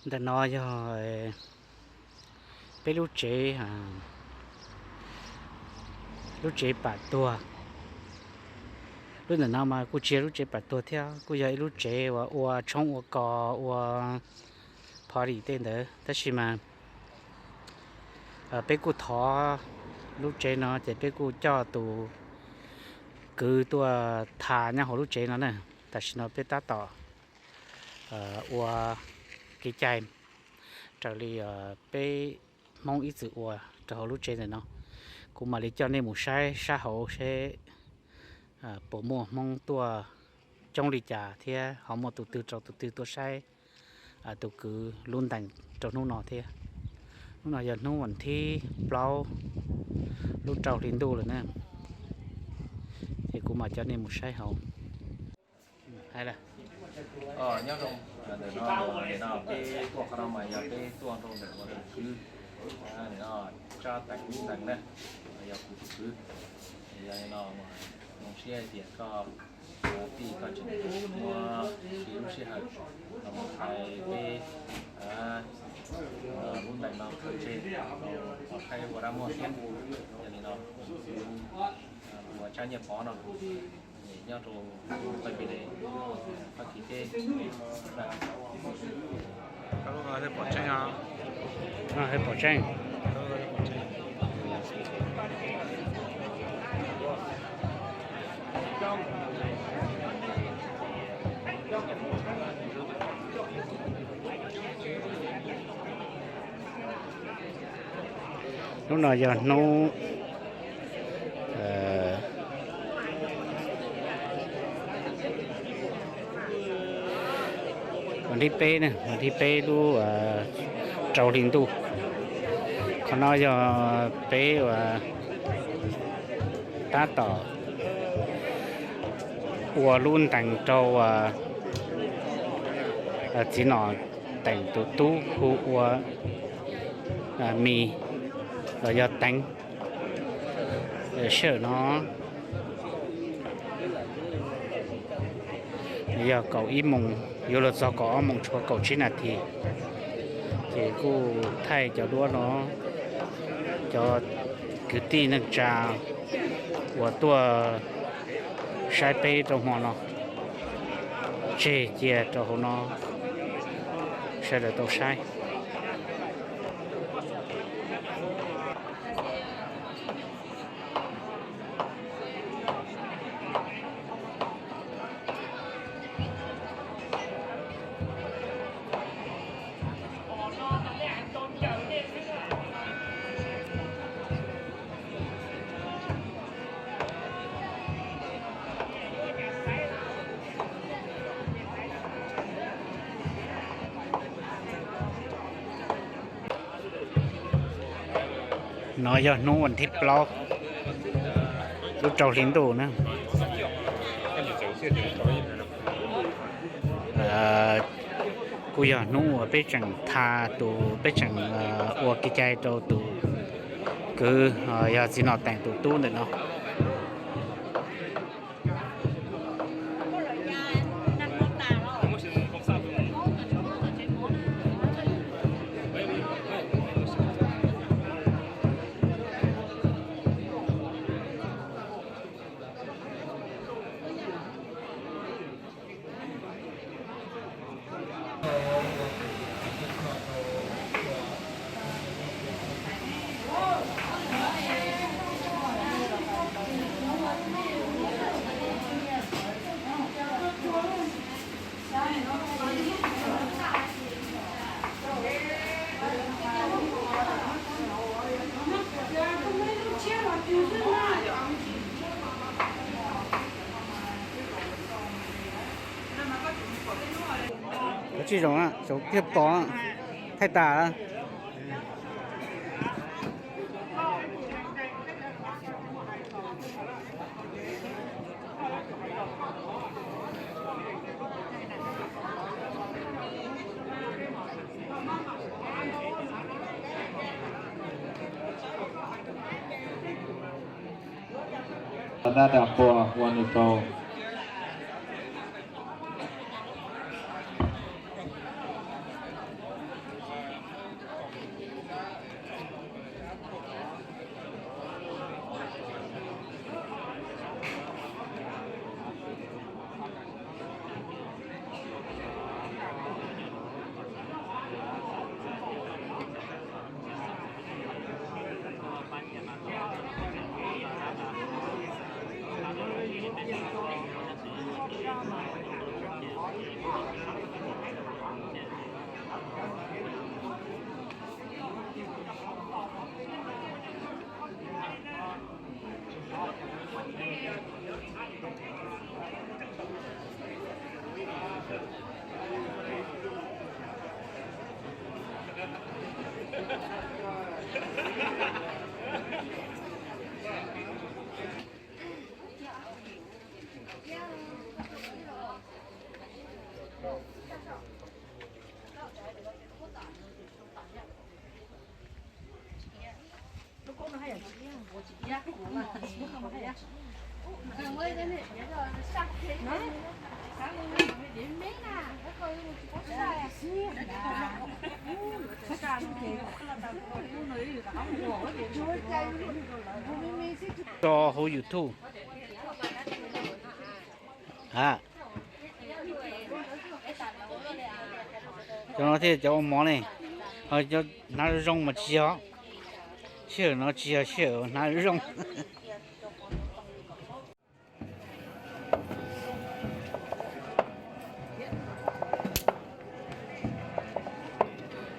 Ntawm no yog peb lub tsev, lub tsev pam tuag. Lub ntawm no mas kuj tsis yog lub tsev pam tuag thiab, kuj yog ib lub tsev uas ua tshoob ua kos ua party tej ntawd, tab sis mas peb kuj thov lub tsev no ces peb kuj coj tus kwv tuaj tham nyob hauv lub tsev no na. Tam sim no peb tab tom ua kev cai raws li peb Hmoob ib txwm ua rau hauv lub tsev ntawm no. Kuv mam li coj nej mus saib sab hauv seb puas muaj Hmoob tuaj coob li cas thiab ho muaj tus twg rau tus twg tuaj saib tus kwv lub ntees rau hnub no thiab. Hnub no yog hnub vas thib plaub lub rau hli ntuj lawm na, ces kuv mam coj nej mus saib hauv. Nyob zoo, ntawm no, no peb tuaj qhov no mas yog peb tuaj rau ntawm tus kwv, no Tsab Teem lub ntees na, yog kuv tus kwv. Yog li no, zoo siab hais tias koj tij koj tseem muab siv lub sij hawm los mus hais peb lub ntees no khaws tseg rau qhov qaib ua dab muag thiab. Yog li no, kuv ua Tsab Nyiaj Pov no, nyob rau Thaib Pis Les, Fab Kis teb. Pom tseeb, pom tseeb. Hnub no yog hnub vas thib peb, vas thib peb lub rau hli ntuj. Qhov no yog peb uas tab tom ua lub ntees rau Txiv Nom Teem tus tub hu ua Mis los yog Teev. Sij hawm no yog kaum ib moos yuav luag txog kaum ob moos tshuav kaum tsib nas this, ces kuj thaij cov duab no, cov kwv tij neej tsa uas tuaj saib peb rau hmo no tseg cia rau hauv no sawv daws tau saib. No yog hnub vas thib plaub lub rau hli ntuj na. Kuj yog hnub uas peb tseem tha tus, peb tseem ua kev cai rau tus kwv yog Txiv Nom Teem tus tub ntawm no. Tsis zoo, zoo kiag pom, thaij tas. Dab dam pua ua nws kaus. Tso hauv YouTube. Ha, cov no thiaj cov ua mov ne. Ho cov hnav zoo mas tsis yog, sij hawm no tsis yog sij hawm hnav zoo.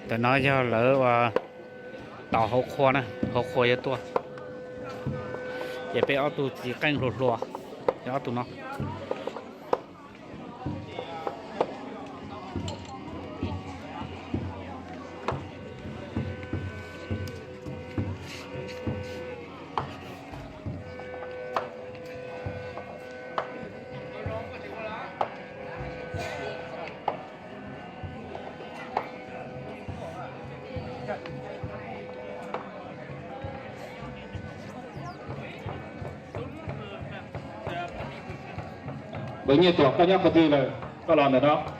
Ntawm no yog lawv ua tau hauv qhua na, hauv qhua yuav tuaj. Ces peb ob tug txiv qeej hluas hluas, yog ob tug no. Npawg Nyiaj Tuam, koj nyob qhov twg lawm? Koj los ntawm no.